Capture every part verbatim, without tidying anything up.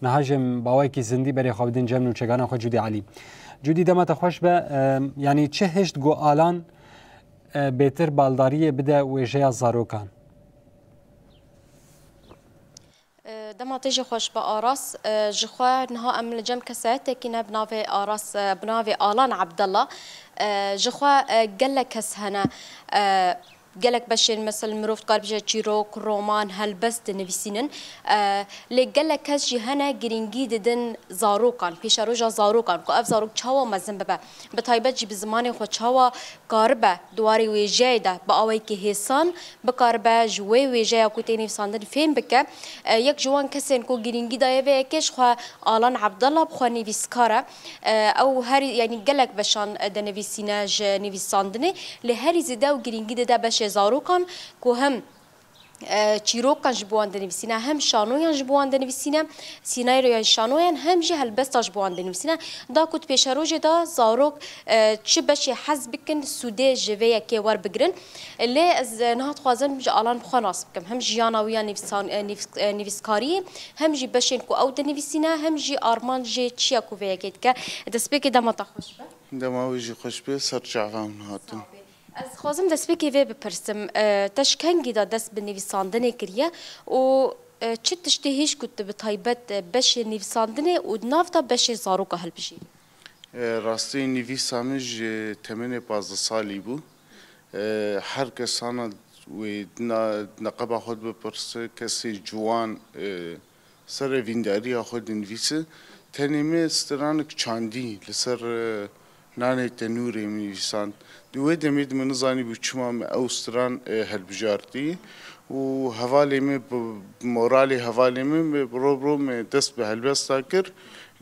Niha jî em bi awayekî zindî berê xwe bidin cem nûçegana xwe Cûdî Elî. Cûdî, dema te xweş be, e, yanî çi hişt ku Alan, e, bêtir baldariyê bide wêjeya zarokan? E, dema te jî xweş be Aras. E, ji xwe niha em li cem kesayetekî ne bi navê Aras, e, bi navê Alan Abdullah. E, ji xwe, e, gelek kes hene. E, gelek beşên, mesela, mirov dikar bije çîrok, roman, helbest dinivîsînin. E, lê gelek kes jî hene girîngî didin zarokan, pêşeroja zarokan, ku ev zarok çawa mezin bibe. Bi taybet jî bi zimanê xwe çawa karibe di warê wêjeyê de bi awayekî hêsan bikaribe ji wê wêjeya ku tê nivîsandin fêm bike. E, yek ji wan kesên ku girîngî daye vê yekê ji xwe Alan Abdallah bi xwe nivîskar e. E, ew herî, yanî gelek beşan, e, dinivîsîne ji nivîsandinê, lê herî zêde ew girîngî dide beşê zarokan ku him, e, çîrokan ji bo wan dinivîsîne, hem şanoyan ji bo wan dinivîsîne, sînaryoyan şanoyan, hem jî helbesta ji bo wan dinivîsîne. Da ku di pêşerojê de zarok, e, çi beşê hez bikin, sûdê ji vê yekê werbigirin. Lê ez, e, niha dixwazim ji Alan bi xwe nas bikim. Hem jiyana wî ya nivîsan-, e, nivîs-, e, nivîskariyê, hem jî beşên ku ew dinivîsîne, hem jî armancê çi ye ku vê yekê dike. Destpêkê dema te xweş be. Dema wê jî xweş be, ser çava hûn hatin. Sağ be. Ez dixwazim destpêkê vê bipirsim. E, te ji kengî de dest bi nivîsandinê kiriye û, e, çi tiştê hêj ku tu bi taybet, e, beşê nivîsandinê û di nav de beşê zaroka hilbijêrî? E, rastî nivîsa min ji temenê pazdeh salî bû. E, her kes hana wê di na-, di neqeba xwe de bipirse, kesê ciwan, e, ser evîndariya xwe dinivîse. Tenê me stranek çandî li ser, e, nanê tenûrê min nivîsand. Di wê demê de min nizanîbû çima me ew stran, e, hilbijartî û hevalê me bi, bi moralê hevalê min, me bi ro bi ro me dest bi helbesta kir.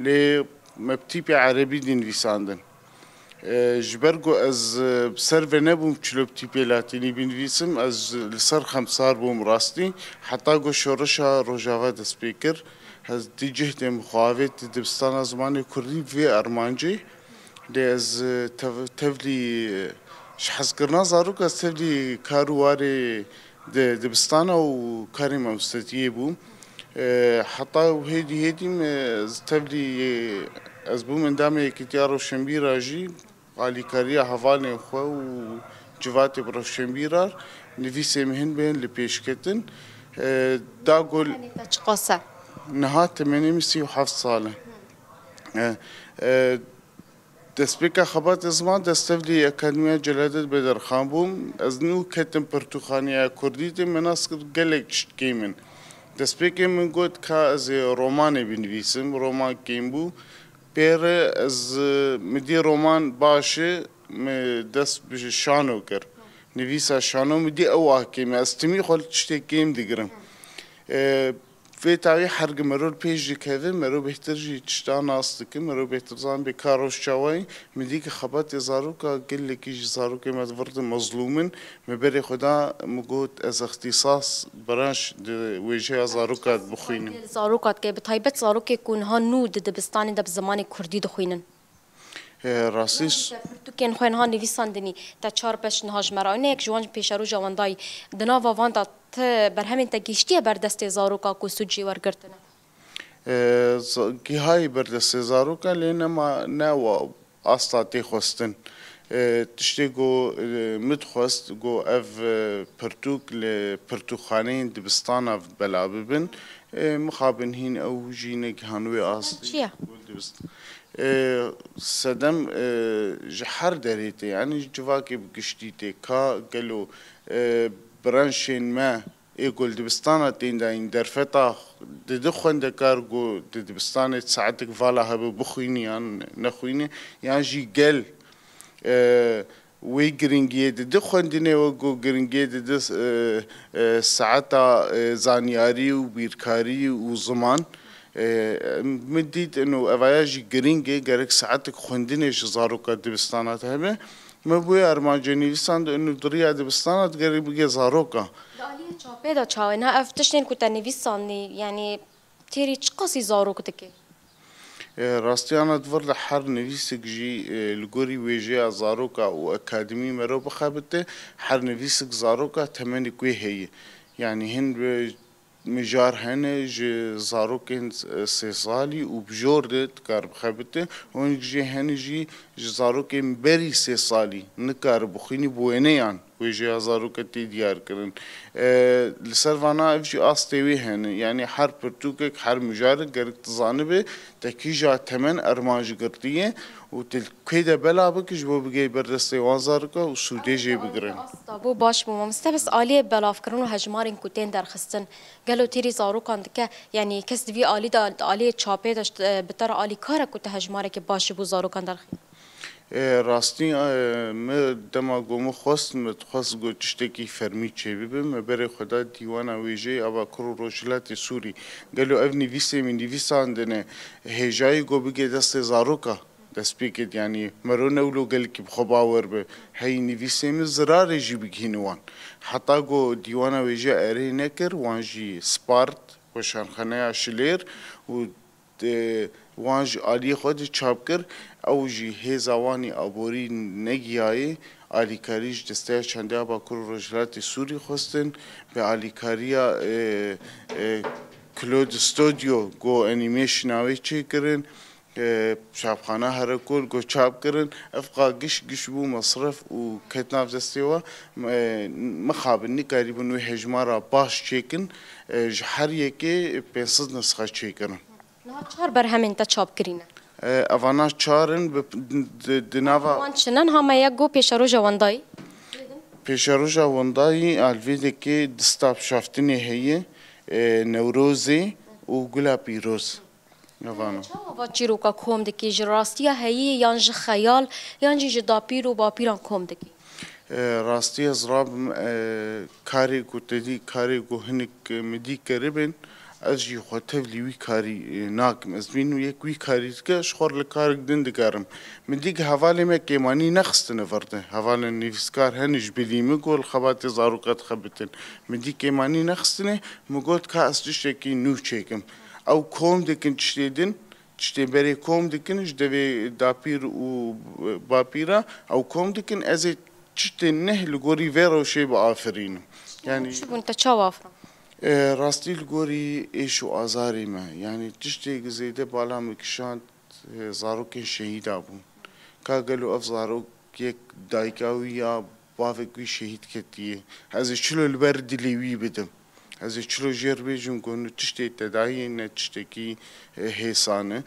Lê me bi tîpê erebî dinivîsandin. E, ji ber ku ez, e, bi ser ve nebûm çilo bi tîpê latînî binivîsim, ez li ser xemsar bûm rastî. Heta ku şoreşa Rojava dest pê kir, ez di cihdê min xwe avêt di dibistana zimanê kurdî vê armancê. Lê ez, e, tev-, tevlî, e, ji hezkirina zarok ez tevlî kar û warê di dibistana û karê mamostetiyê bûm. E, heta hêdî hêdî me ez tevlî, e, ez bûm endamê Yekîtiya Rewşenbîra jî, alîkariya hevalên xwe û civatê bi Rewşenbîra nivîsê min hin bên li pêş ketin. E, da gol Tenê te çiqas e? Niha temenê min sî û heft sal e. E, e, Destpêka xebatê ziman de ez tevlî Akademiya Celadet Bedirxan bûm. Ez nû ketim pirtûkxaneya kurdî de, me nas kir gelek tişt kêm in. Destpêkê min got ka ez ê romanê binivîsim, roman kêm bû. Pê re ez, e, min dî roman baş e, min dest bi şano kir. Nivîsa şano min dî ew a kêm e. Ez timî xwe li tiştê kêm digirim. E, Vê tawî her gi mero li pêş dikeve, mero bêhtir jî tişta nas dike, mero bêhtir zan bê ka roj çawa ye. Min dî ki xebatê zaroka gelekî ji zarokê me di vir de mezlûm in. Me berê xwe da, min got ez ixtîsas branş di wêjeya zaroka bixwînim. Zaroka dike, bi taybet zarokê ku niha nû di dibistanê de bi zimanê kurdî dixwînin. E, rastî Yanî te pirtûkên xwe niha nivîsandinî, te çar beş niha ji me re. Yek ji wan pêşeroja wan dayî. Di nava van de ti berhemên te gihiştiye ber destê zaroka ku sûd jê wergirtine? E, z-, gihayî ber destê zaroka, lê nema, ne wa asta tê xwestin. E, tiştê ku, e, min dixwest ku ev, e, pirtûk li pirtûkxaneyên dibistana bela bibin. E, mixabin hîn ew jî negihan wê astê. Çi ye? Gul dibist-, e, sedem, e, ji her derê tê, yanî ji civakê bi giştî tê. Ka gelo, e, branşên me ê ku li dibistana tên dayîn derfeta didi xwendekar ku di dibistanê saetek vala hebe bixwînî yan nexwînî, yan jî gel, e, wê giringiyê didi xwendinê wek ku giringiyê didi, e, e, saeta, e, zanyarî û bîrkarî û ziman. E, min dît ino evaya jî giring e, gerek saetek xwendinê ji zaroka dibistana de hebe. Me bûye armancê nivîsand ino di riya dibistana digerî bige zaroka. Di aliyê çapê de çawa ne ev tiştên ku te nivîsandî, yanî têrî çiqasî zarok dike? E, rastiyana di vir de her nivîsik jî, e, li gorî wêjeya zaroka û akademî mero bixebite, her nivîsik zaroka temenik wê heye. Yanî hin bi Mijar hene ji zarokên sê salî û bi jor de dikar bixebite, û hinek jî hene jî ji zarokên berî sê salî nikar bixwînî, bi wêneyan wêjeya zaroka tê diyar kirin. E, li ser vana ev jî astê wê hene, yanî her pirtûkek, her mijarek gerek tu zanibe te kîja temen armanc girtiye û tu li kê de bela bike ji bo bigihê ber destê wan zaroka û sûdê jê bigire. Asta bû, baş bû. Mamoste, bes aliyê belavkirin û hejmarên ku tên derxistin, gelo têrî zarokan dike? Yanî kes di vî alî de, di aliyê çapê de, e, bi te re alîkar e ku tu hejmarekî baş ji bo zarokan derxî? E, rastî, e, min dema ku min xwest, min dixwest ku tiştekî fermî çêbibe. Me berê xwe da dîwana wêjeyê a Bakur û Rojhilatê Sûrî. Gelo ev nivîsê min nivîsandine hêjayî ku bigê destê zaroka? Destpêkê, yanî mero ne wilo gelekî bi xwe bawer be. Hey nivîsê min zirarê jî bigihîne wan. Heta ku dîwana wêje erê nekir, wan jî spart weşanxaneya Şilêr û, e, wan ji aliyê xwe de çap kir. Ew jî hêza wan ê aborî negiyayê, alîkarî ji Desteya Çandê ya Bakur û Rojhilatê Sûrî xwestin. Bi alîkariya, e, e, Claude Studio ku animation wê çêkirin, e, çapxana Herekol ku çap kirin, ev qa giş giş bû mesref û ket nav destê we. E, mixabin nikarîbin wê hejmara baş çêkin, e, ji her yekê pênc sed nisxe çêkirin. Niha çar berhemên te çap kirî ne? E, evana çar in, bi, di, di nava Wan çi ne? Niha me yek got pêşeroja wendayî. Pêşeroja wendayî, alvêdekê dista bişaftinê heye, e, Newrozê û Gula Pîroz. Evana. Çawa va çîroka kom dikî? Ji rastiya heyî yan ji xeyal yan jî ji dapîr û bapîran kom dikî? E, rastî ez rabim, e, karê ku te dî, karê ku hinek, e, min dî keribin, ez jî xwe tevlî wî karî, e, nakim. Ez bînim yek wî karî dike, ji xwe re li karek din digerim. Min dî hevalê me kêmanî nexistine vir de. Hevalên nivîskar hene ji bilî min ku li xebatê zaroka dixebitin. Min dî kêmanî nexistine, min got ka ez tiştekî nû çêkim. Ew kom dikin tiştê din, tiştê berê kom dikin, ji devê dapîr û bapîra ew kom dikin, ez ê tiştên neh li gorî vê rewşê biafirînim. Yanî çi bûn te çawa afirand? E, rastî li gorî êş û azarê me, yanî tiştê zêde bala min kişand, e, zarokên şehîda bûn. Ka gelo ev zarok yek dayika wî ya bavek wî şehîd ketiye? Ez ê çilo li ber dilê wî bidim? Ez ê çilo jêr bêjim ku nu tiştê tedayî ne tiştekî, e, hêsan e.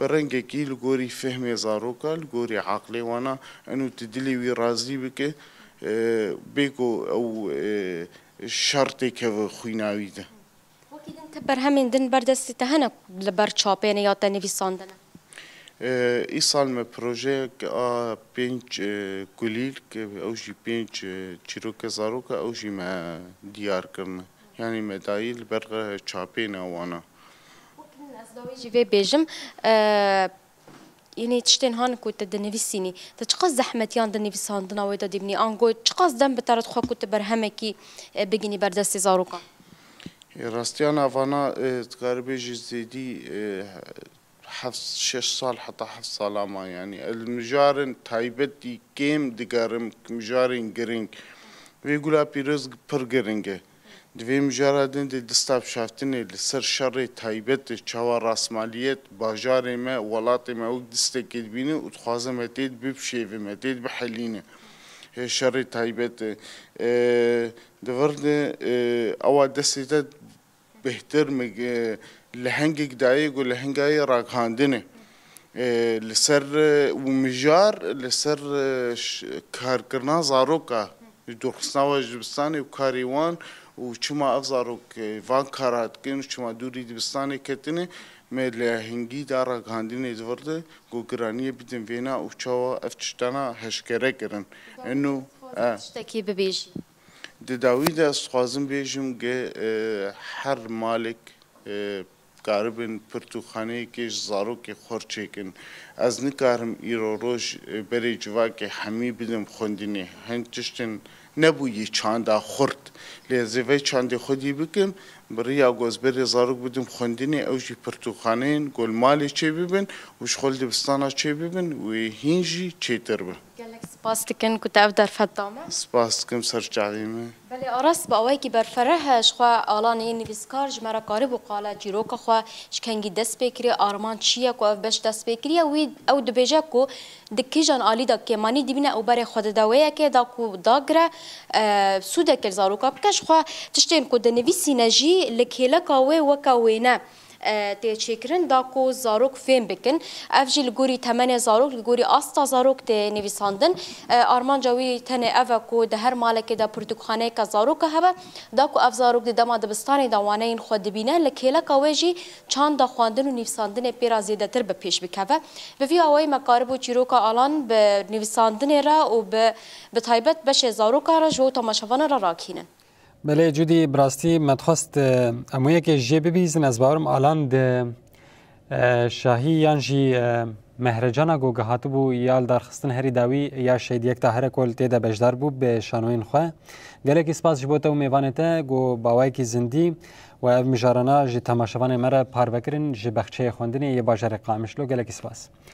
Bi rengekî li gorî fehmê zaroka, li gorî aqlê wana, eno tu dilê wî razî bike, e, bê ku ew, e, şer têkeve xwîna wî de. Wekî din ti berhemên din ber destê te hene li ber çapê ne ya te nivîsandine? E, îsal me projeyek a pênc, e, kulîlk, ew jî pênc, e, çîroke zaroka, ew jî me diyar kirine. Yanî me dayî li ber çapê ne wana. Wekî din ez dawî jî vê bêjim, e, Yanî tiştên han ku tu dinivîsînî, tu çiqas zehmetiyan di nivîsandina wê de dibînî? Ango çiqas dem bi te re dixwe ku tu berhemekî, e, bigînî ber destê zarokan? E, rastiya navana, e, dikarî bêjî zêdî, e, heft, şeş sal heta heft sala ma, yanî ez mijarên taybetî kêm digerim, mijarên girîng. Vê Gula Pîroz pir giring e. Di vê mijara din de dista bişaftinê li ser şerê taybet e, çawa rasmaliyet bajarê me, welatê me wek distekê dibîne û dixwaze me tê de bibişêve, me tê de bihelîne. Hê şerê taybet e. E, di vir de, e, ewa destê te bêhtir min, e, lehengek dayê ku lehenga yê ragihandinê. E, li ser, e, û mijar li ser, e, ş-, karkirina zaroka, dûrxistina wan ji dibistanê û karê wan û çima ev zarok, e, van kara dikin û çima dûrî dibistanê ketine, me lehengî da ragihandinê di vir de ku giraniyê bidin vêna û çawa ev tiştana heşkere kirin. Eno, e, tiştekî bibêjî. Di dawî de ez dixwazim bêjim ge, e, her malek, e, karibin pirtûkxaneyekê ji zarokê xwe re çêkin. Ez nikarim îro roj, e, berê civakê hemî bidim xwendinê. Hin tiştin nebûyî çanda xurt. Lê ez ê vê çandê xwedî bikim, Bi riya ku ez berê zarok bidim xwendinê, ew jî pirtûkxaneyên ku li malê çêbibin û ji xwe li dibistana çêbibin û hîn jî çêtir be. Gelek spas dikin ku te ev derfet da me. Spas dikim ser çavê me. Belê, Aras, bi awayekî berfereh ji xwe Alan yê nivîskar ji me re karîbû qala çîroka xwe ji kengî dest pê kirî, armanc çi ye ku ev beş dest pê kiriye. Wî ew dibêje ku di kîjan alî de kêmanî dibîne û berê xwe dide wê yekê da ku dagire, e, sûdeke li zaroka bike. Ji xwe tiştên ku dinivîsîne jî li kêleka wê weke wêne, e, tê çêkirin da ku zarok fêm bikin. Ev jî li gorî temenê zarok, li gorî asta zarok tê nivîsandin. E, armanca wî tenê ev e ku di her malekê de pirtûkxaneyeke zaroka hebe, da ku ev zarok di dema dibistanê de waneyên xwe dibîne, li kêleka wê jî çanda xwendin û nivîsandinê pê re zêdetir bi pêş bikeve. Bi vî awayî me karibû çîroka Alan bi nivîsandinê re û bi, bi taybet beşê zarokan re ji bo temaşevanan re rakînin. Belê Cudî, bi rastî me dixwest, e, em wê yekê jê bibîzin. Ez bawerim Alan di, e, şahî yan jî, e, mehrecana ku gihatibû ya li darxistin herî dawî ya şehîdiyek de here ku li tê de beşdar bû bi şanoyên xwe. Gelekî spas ji bo te û mêvanê te ku bi awayekî zindî we ev mijarana ji temaşevanê me re parve kirin ji bexçeyê xwendinê yê bajarê Qamişlo. Gelekî spas.